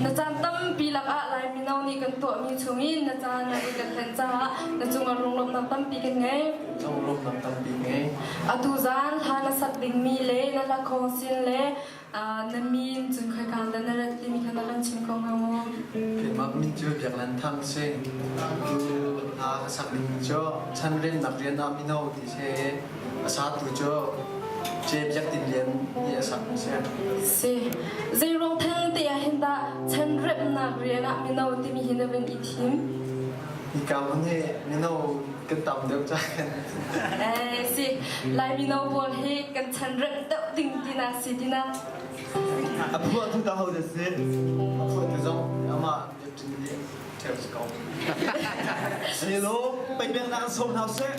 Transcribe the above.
Na caan tampi lakah Lai mino nih kan tuahmi chungin na caan na kan hlen caah na cungah lunglawmhnak tampi kan ngei. Lunglawmhnak tampi ngei. Atu zan hla na sak dingmi le na hlakhawng sin le na min cun khoika dah na rat timi kha na kan chim kho hnga maw? Keimah min cu Biak Lan Thang si. Tu hla ka sak ding cu chanrelnak rian ah mino ti si. A satu cu Ce Biak Tin Lian nih a sak mi si. Si. Zeiruang theng te ah hin dah chanremnak rian ah mino timi hi na van i thim? Hika hmun hi mino kan tam deuh ca kan. Eh, si. Lai mino pawl hi kan chanrem deuh ding tina si tina. A phuahtu ta ho da si? A phuahtu zong amah Biak Tin Lian ṭheu si ko. Hello, pei nak sawm hna seh.